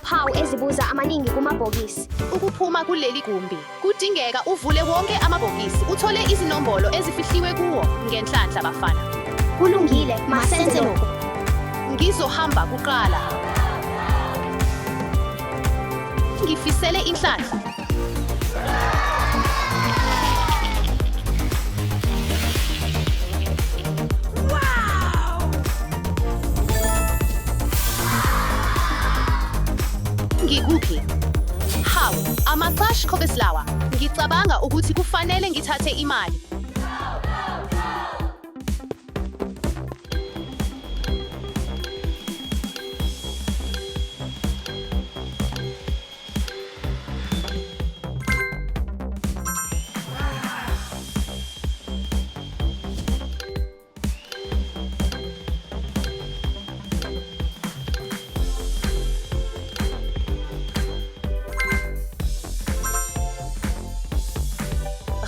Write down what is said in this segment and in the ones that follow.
Kunamaphawu ezibuza amaningi kumabhokisi. Ukuphuma kuleli gumbi, kudingeka uvule wonke amabhokisi uthole izinombolo ezifihliwe kuwo. Ngenhlanhla bafana. Kulungile, masenze lokho. Ngizohamba kuqala. Ngifisele inhlanhla. Ngikuphi? Hawu, ama-cash cobes lawa. Ngicabanga ukuthi kufanele ngithathe imali.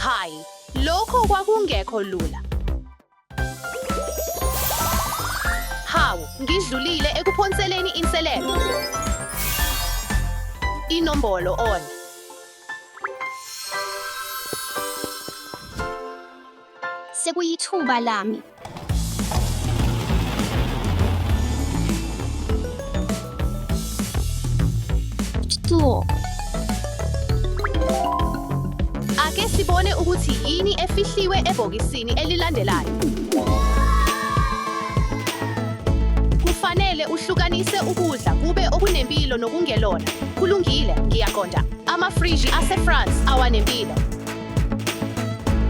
Hhayi, lokho kwakungekho lula. Hawu, ngidlulile ekuphonseleni inselelo. Inombolo on. Sekuyithuba lami. Two. Ake sibone ukuthi yini efihliwe ebhokisini elilandelayo. Kufanele uhlukanise ukudla kube okunempilo nokungelona. Kulungile, ngiyaqonda. Amafriji aseFrance awanempilo.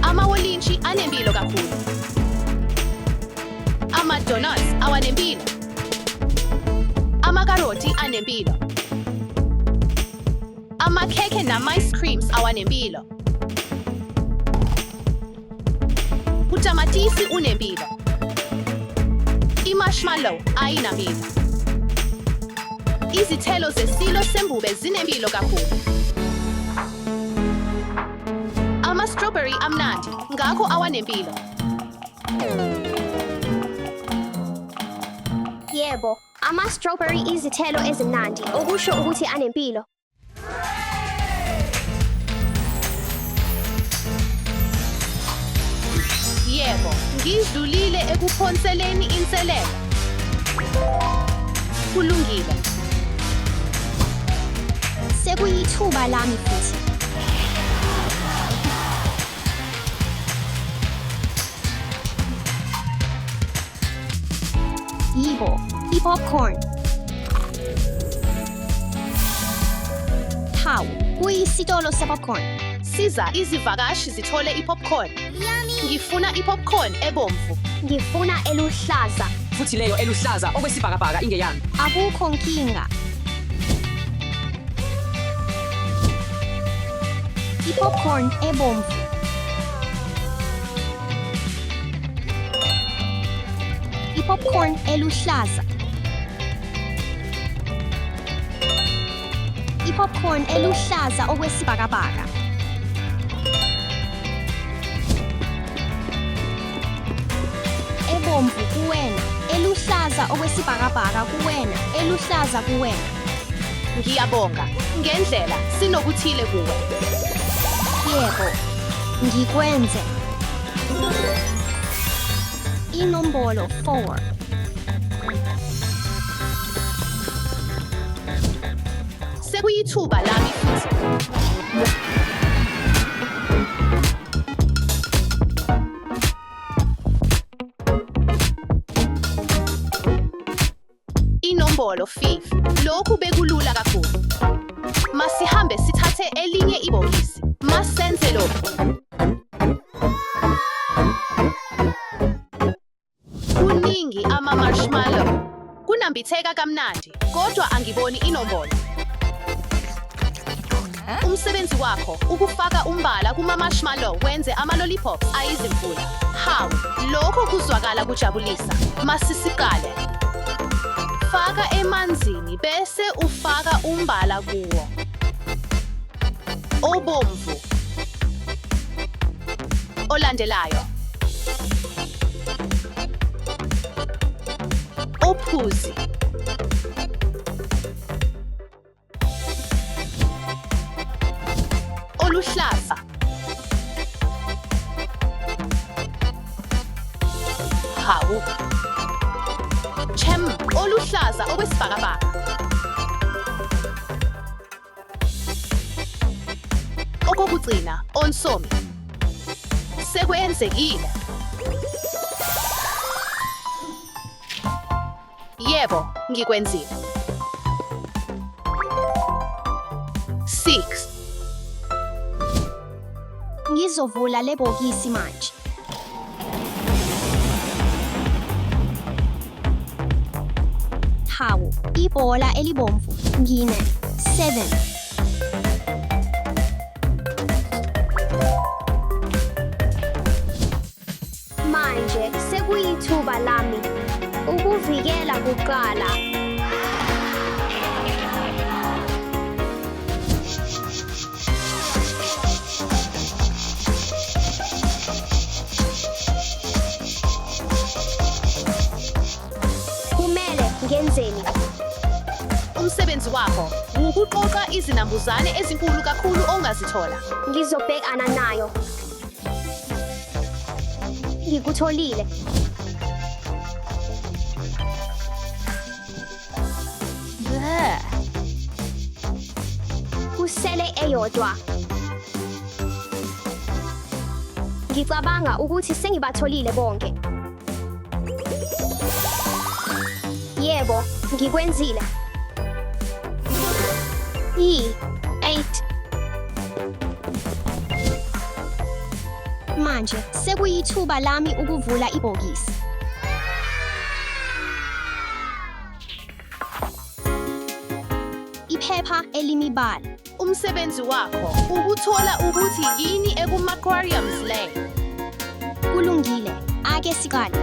Amawolintshi anempilo kakhulu. Ama-donuts awanempilo. Amakaroti anempilo. Amakhekhe nama-ice creams awanempilo. Utamatisi unempilo. I-marshmallow ayinampilo. Izithelo zesilo sembube zinempilo kakhulu. Ama-strawberry amnandi, ngakho awanempilo. Yebo, ama-strawberry izithelo ezimnandi, okusho ukuthi anempilo. Yebo, ngidlulile ekuphonseleni inselelo. Kulungile. Sekuyithuba lami futhi. Yibo, i-popcorn. Hawu, kuyisitolo se-popcorn. Siza izivakashi zithole i-popcorn. Ngifuna i-popcorn ebomvu. Ngifuna eluhlaza. Futhi leyo eluhlaza okwesibhakabhaka ingeyami. Akukho nkinga. I-popcorn ebomvu. I-popcorn eluhlaza. I-popcorn eluhlaza okwesibhakabhaka. Ebomvu kuwena, eluhlaza okwesibhakabhaka kuwena, eluhlaza kuwena. Ngiyabonga. Ngendlela, sinokuthile kuwe. Yebo, ngikwenze. Inombolo 4. Sekuyithuba lami futhi. Inombolo 5. Lokhu bekulula kakhulu. Masihambe sithathe elinye ibhokisi. Masenze lokhu. Kuningi ama-marshmallow. Kunambitheka kamnandi, kodwa angiboni inombolo. Umsebenzi wakho ukufaka umbala kuma-marshmallow wenze ama-lollipops ayizimfula. Hawu, lokho kuzwakala kujabulisa. Masisiqale. Faka emanzini bese ufaka umbala kuwo. Obomvu. Olandelayo. Ophuzi. Chem, oluhlaza okwesibhakabhaka. Okokugcina, onsomi. Sekwenzekile. Yebo, ngikwenzile. 6. Ngizovula le bhokisi manje. Hawu, ibhola elibomvu. Ngine 7. Manje sekuyithuba lami ukuvikela kuqala. Kumele ngenzeni? Umsebenzi wakho wukuqoqa izinambuzane ezinkulu kakhulu ongazithola. Ngizobhekana nayo. Ngikutholile. Kusele eyodwa. Ngicabanga ukuthi sengibatholile bonke. Yebo, ngikwenzile. 8. Manje sekuyithuba lami ukuvula ibhokisi. Iphepha elimibala. Umsebenzi wakho ukuthola ukuthi yini ekuma-aquariums le. Kulungile, ake siqale.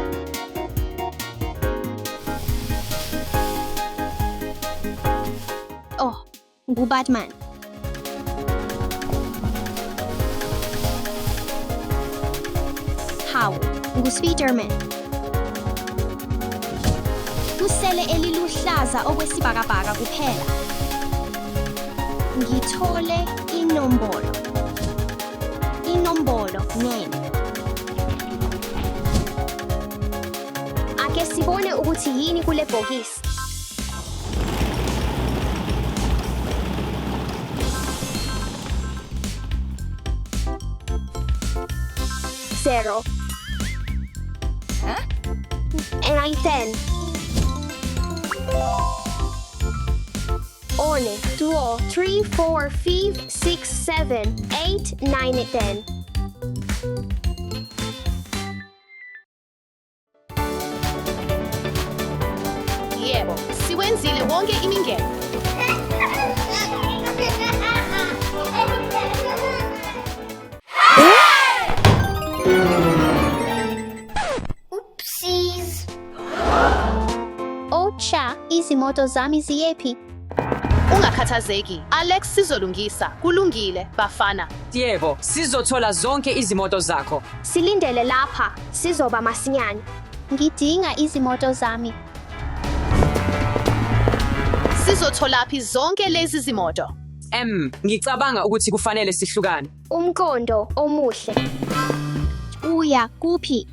Oh, nguBatman. Hawu, nguSpiderman. Kusele eliluhlaza okwesibhakabhaka kuphela. Ngithole inombolo. Inombolo 9. Ake sibone ukuthi yini kule bhokisi. 0. And 10. 1, 2, 3, 4, 5, 6, 7, 8, 9, 10. Yebo, siwenzile wonke imingeno. Oopsies. Oh cha, izimoto zami ziyephi? Ungakhathazeki, Alex sizolungisa. Kulungile, bafana. Yebo, sizothola zonke izimoto zakho. Silindele lapha, sizoba masinyane. Ngidinga izimoto zami. Sizotholaphi zonke lezi zimoto? Ngicabanga ukuthi kufanele sihlukane. Umqondo omuhle. Uya kuphi?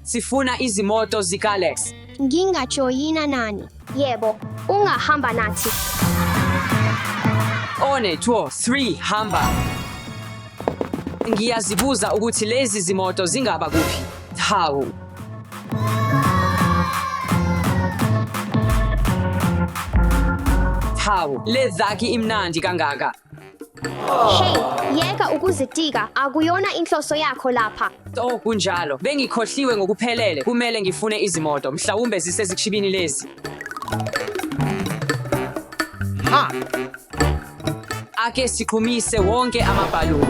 Sifuna izimoto zikaAlex. Ngingajoyina nani? Yebo, ungahamba nathi. 1, 2, 3, hamba. Ngiyazibuza ukuthi lezi zimoto zingaba kuphi. Hawu. Hawu, le dhaki imnandi kangaka. Hey, yeka ukuzitika, akuyona inhloso yakho lapha. Oh, kunjalo. Bengikhohliwe ngokuphelele. Kumele ngifune izimoto. Mhlawumbe zisezishibini lezi. Ha! Ake siqhumise wonke amabhaluni.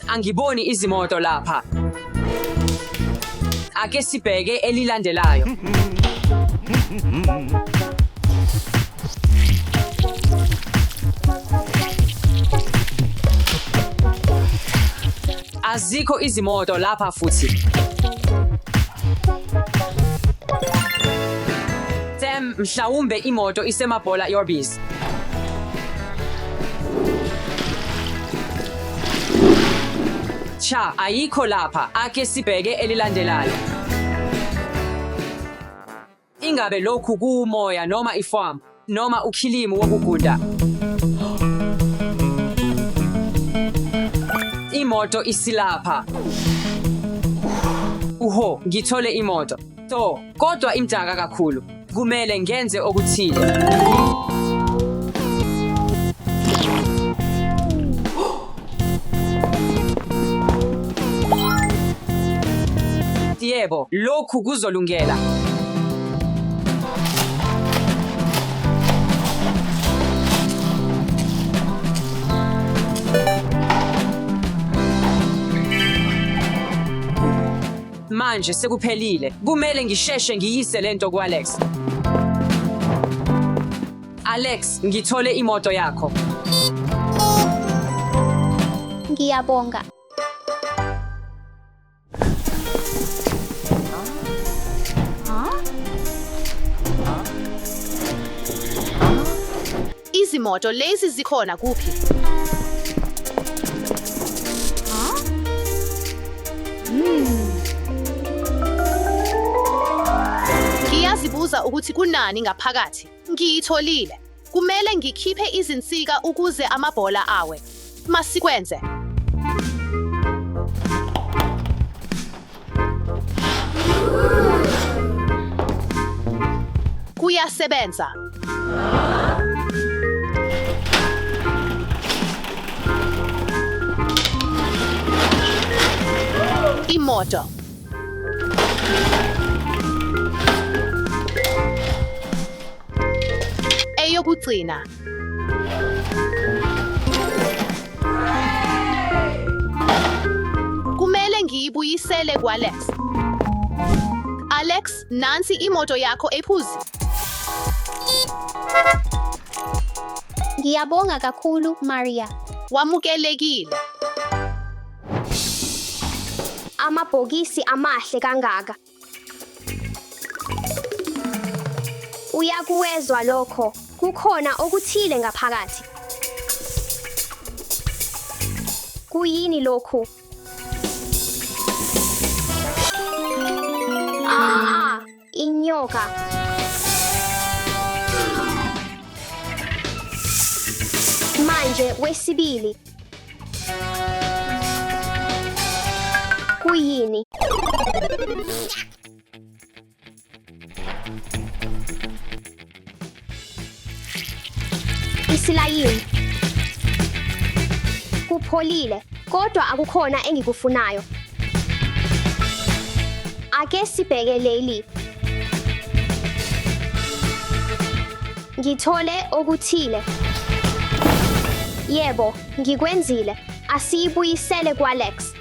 Angiboni izimoto lapha. Ake sibheke elilandelayo. Azikho izimoto lapha futhi. Sam, mhlawumbe imoto isemabhola Yorbies. Cha, ayikho lapha. Ake sibheke elilandelayo. Ingabe lokhu kuwumoya noma ifoam noma ukhilimu wokugunda? Imoto isilapha. Uho, ngithole imoto. To, kodwa imdaka kakhulu. Kumele ngenze okuthile. Yebo, lokhu kuzolungela. Manje sekuphelile. Kumele ngisheshe ngiyise lento ku-Alex. Alex, ngithole imoto yakho. Ngiyabonga. Izimoto lezi zikhona kuphi? Ngiyazibuza ukuthi kunani ngaphakathi. Ngiyitholile. Kumele ngikhiphe izinsika ukuze amabhola awe. Masikwenze. Kuyasebenza. Imoto. Eyokugcina. Kumele ngiyibuyisele kuAlex. Alex, nansi imoto yakho ephuzi. Ngiyabonga kakhulu, Maria. Wamukelekile. Amabhokisi amahle kangaka. Uyakuwezwa lokho. Kukhona okuthile ngaphakathi. Kuyini lokhu? Ah, inyoka. Manje wesibili. Kuyini? Isilayini. Kupholile, kodwa akukhona engikufunayo. Ake sibheke leli. Ngithole okuthile. Yebo, ngikwenzile. Asiyibuyisele kuAlex.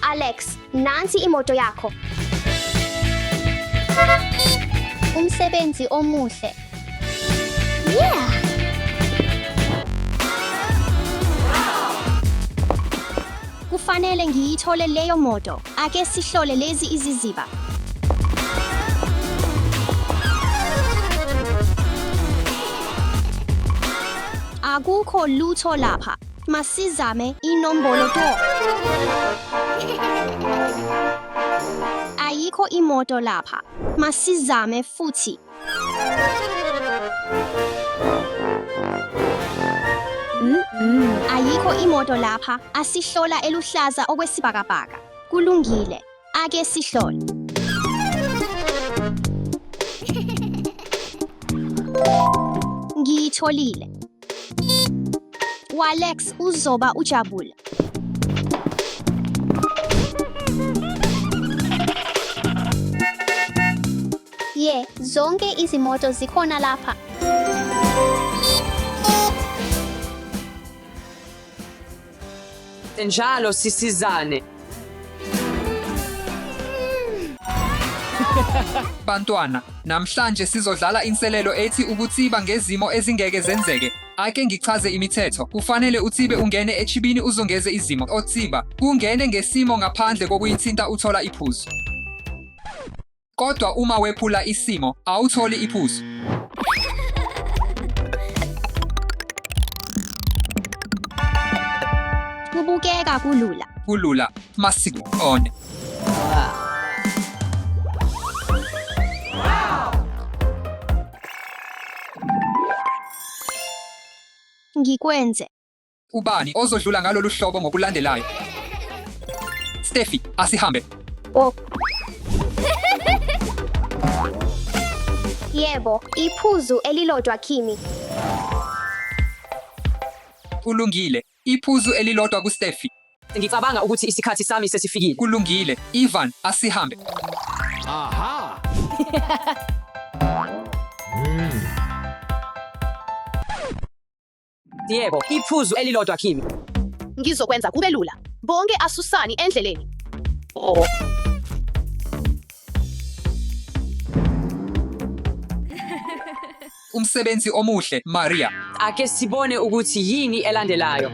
Alex, nansi imoto yakho. Umsebenzi omuhle. Yeah! Kufanele ngiyithole leyo moto. Ake sihlole lezi iziziba. Akukho lutho lapha. Masizame inombolo 2. Ayikho imoto lapha. Masizame futhi. Ayikho imoto lapha. Asihlola eluhlaza okwesibhakabhaka. Kulungile. Ake sihlole. Ngiyitholile. U-Alex uzoba ujabule. Ye, zonke izimoto zikhona lapha. Njalo sisizane. Bantwana, namhlanje sizodlala inselelo ethi ukutsiba ngezimo ezingeke zenzeke. Ake ngichaze imithetho. Kufanele utsibe ungene echibini uzungeze izimo. Otsiba, kungene ngesimo ngaphandle kokuyithinta uthola iphuzu. Kodwa uma wephula isimo, awutholi iphuzu. Kubukeka kulula. Kulula. Masikone. Ngikwenze. Ubani ozodlula ngalolu hlobo ngokulandelayo? Steffi, asihambe. Oh. Yebo, iphuzu elilodwa kimi. Kulungile. Iphuzu elilodwa kuSteffi. Ngicabanga ukuthi isikhathi sami sesifikile. Kulungile. Ivan, asihambe. Yebo, iphuzu elilodwa kimi. Ngizokwenza kube lula. Bonke asusani endleleni. Oh. Umsebenzi omuhle, Maria. Ake sibone ukuthi yini elandelayo.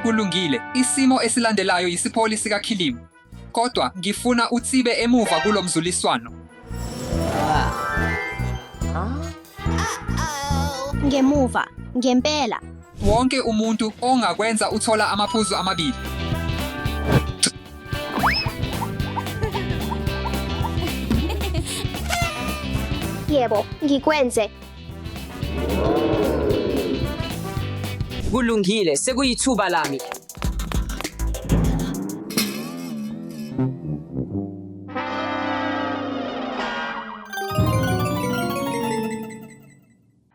Kulungile. Isimo esilandelayo yisipholi sikakhilimu. Kodwa ngifuna utsibe emuva kulo mzuliswano. Ngemuva. Ngempela. Wonke umuntu ongakwenza uthola amaphuzu amabili. Yebo, ngikwenze. Kulungile, sekuyithuba lami.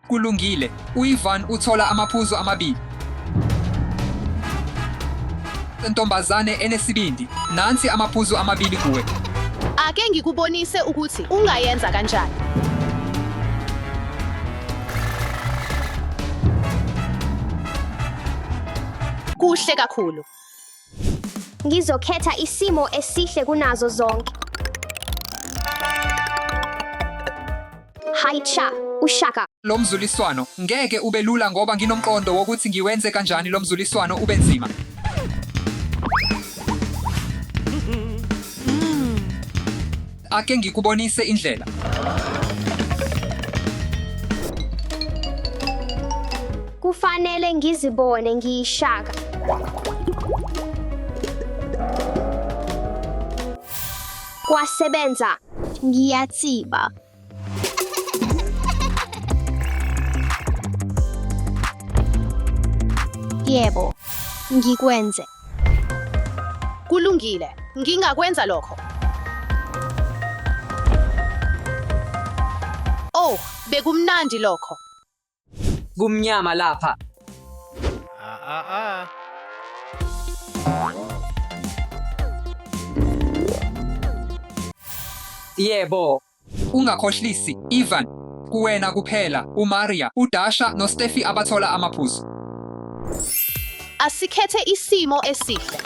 Kulungile. UIvan uthola amaphuzu amabili. Ntombazane enesibindi. Nansi amaphuzu amabili kuwe. Ake ngikubonise ukuthi ungayenza kanjani. Kuhle kakhulu. Ngizokhetha isimo esihle kunazo zonke. Hayicha, ushaka. Lo mzuliswano ngeke ube lula ngoba nginomqondo wokuthi ngiwenze kanjani lo mzuliswano ube nzima. Ake ngikubonise indlela. Kufanele ngizibone ngiyishaka. Kwasebenza. Ngiyatsiba. Yebo, ngikwenze. Kulungile. Ngingakwenza lokho. Oh, bekumnandi lokho. Kumnyama lapha. Yebo, Ungakhohlisi, Ivan. Kuwena kuphela, uMaria, uDasha noSteffi abathola amaphuzu. Asikhethe isimo esihle.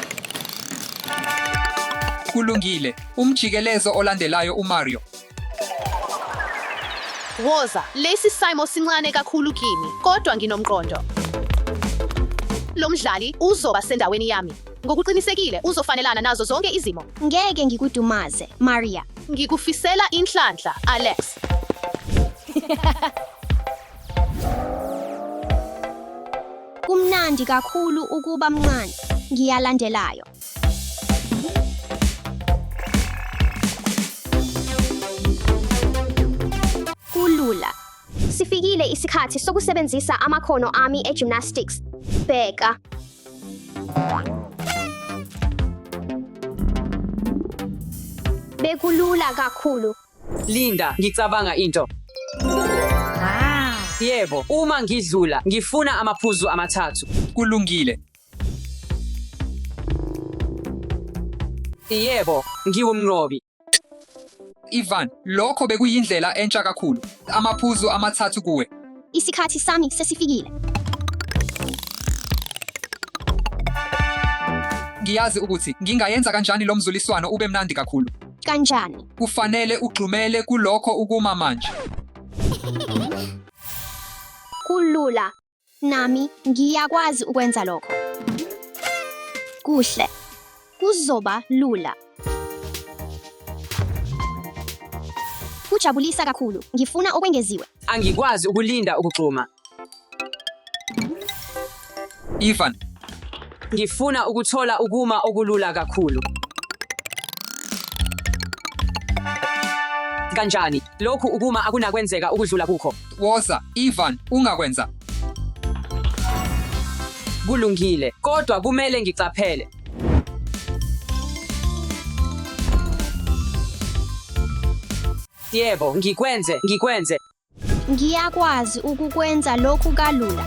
Kulungile. Umjikelezo olandelayo uMario. Woza, lesi simo sincane kakhulu kimi, kodwa nginomqondo. Lo mdlali uzoba sendaweni yami. Ngokuqinisekile uzofanelana nazo zonke izimo. Ngeke ngikudumaze, Maria. Ngikufisela inhlanhla, Alex. Kumnandi kakhulu ukuba mncane. Ngiyalandelayo. Kulula. Sifikile isikhathi sokusebenzisa amakhono ami e-gymnastics. Bheka. Bekulula kakhulu. Linda, ngicabanga into. Yebo, uma ngidlula, ngifuna amaphuzu amathathu. Kulungile. Yebo, ngiwumnqobi. Ivan, lokho bekuyindlela entsha kakhulu. Amaphuzu amathathu kuwe. Isikhathi sami sesifikile. Ngiyazi ukuthi ngingayenza kanjani lo mzuliswano ube mnandi kakhulu. Kanjani? Kufanele ugxumele kulokho ukuma manje. Kulula. Nami ngiyakwazi ukwenza lokho. Kuhle. Kuzoba lula. Kujabulisa kakhulu. Ngifuna okwengeziwe. Angikwazi ukulinda ukugxuma. Ivan. Ngifuna ukuthola ukuma okulula kakhulu. Kanjani? Lokhu ukuma akunakwenzeka ukudlula kukho. Woza, Ivan, ungakwenza. Kulungile, kodwa kumele ngiqaphele. Yebo, ngikwenze, ngikwenze. Ngiyakwazi ukukwenza lokhu kalula.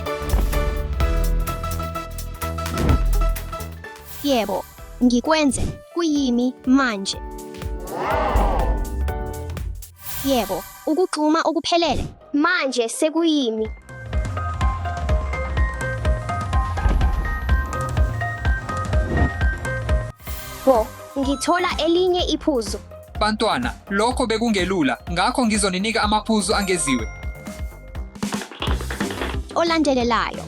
Yebo, ngikwenze. Kuyimi manje. Yebo, ukugxuma okuphelele. Manje sekuyimi. Bo, ngithola elinye iphuzu. Bantwana, lokho bekungelula, ngakho ngizoninika amaphuzu angeziwe. Olandelelayo.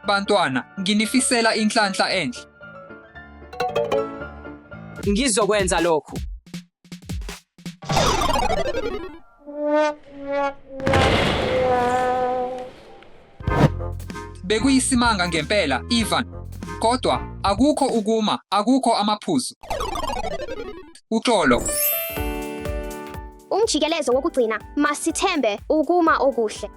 Bantwana, nginifisela inhlanhla enhle. Ngizokwenza lokhu. Bekuyisimanga ngempela, Ivan. Kodwa akukho ukuma, akukho amaphuzu. Uxolo. Umjikelezo wokugcina, masithembe ukuma okuhle.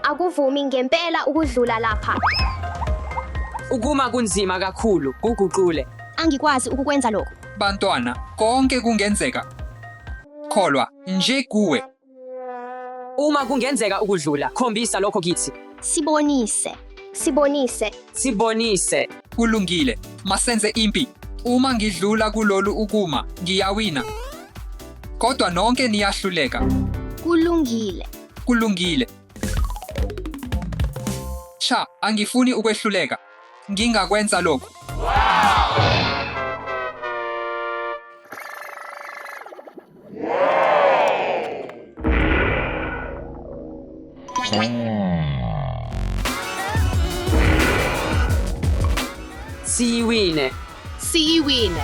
Akuvumi ngempela ukudlula lapha. Ukuma kunzima kakhulu, kuguqule. Angikwazi ukukwenza lokhu. Bantwana, konke kungenzeka. Kholwa nje kuwe. Uma kungenzeka ukudlula, khombisa lokho kithi. Sibonise. Sibonise. Sibonise. Kulungile, masenze impi. Uma ngidlula kulolu ukuma, ngiyawina. Kodwa nonke niyahluleka. Kulungile. Kulungile. Cha, angifuni ukwehluleka. Ngingakwenza lokhu. Siyiwine. Siyiwine.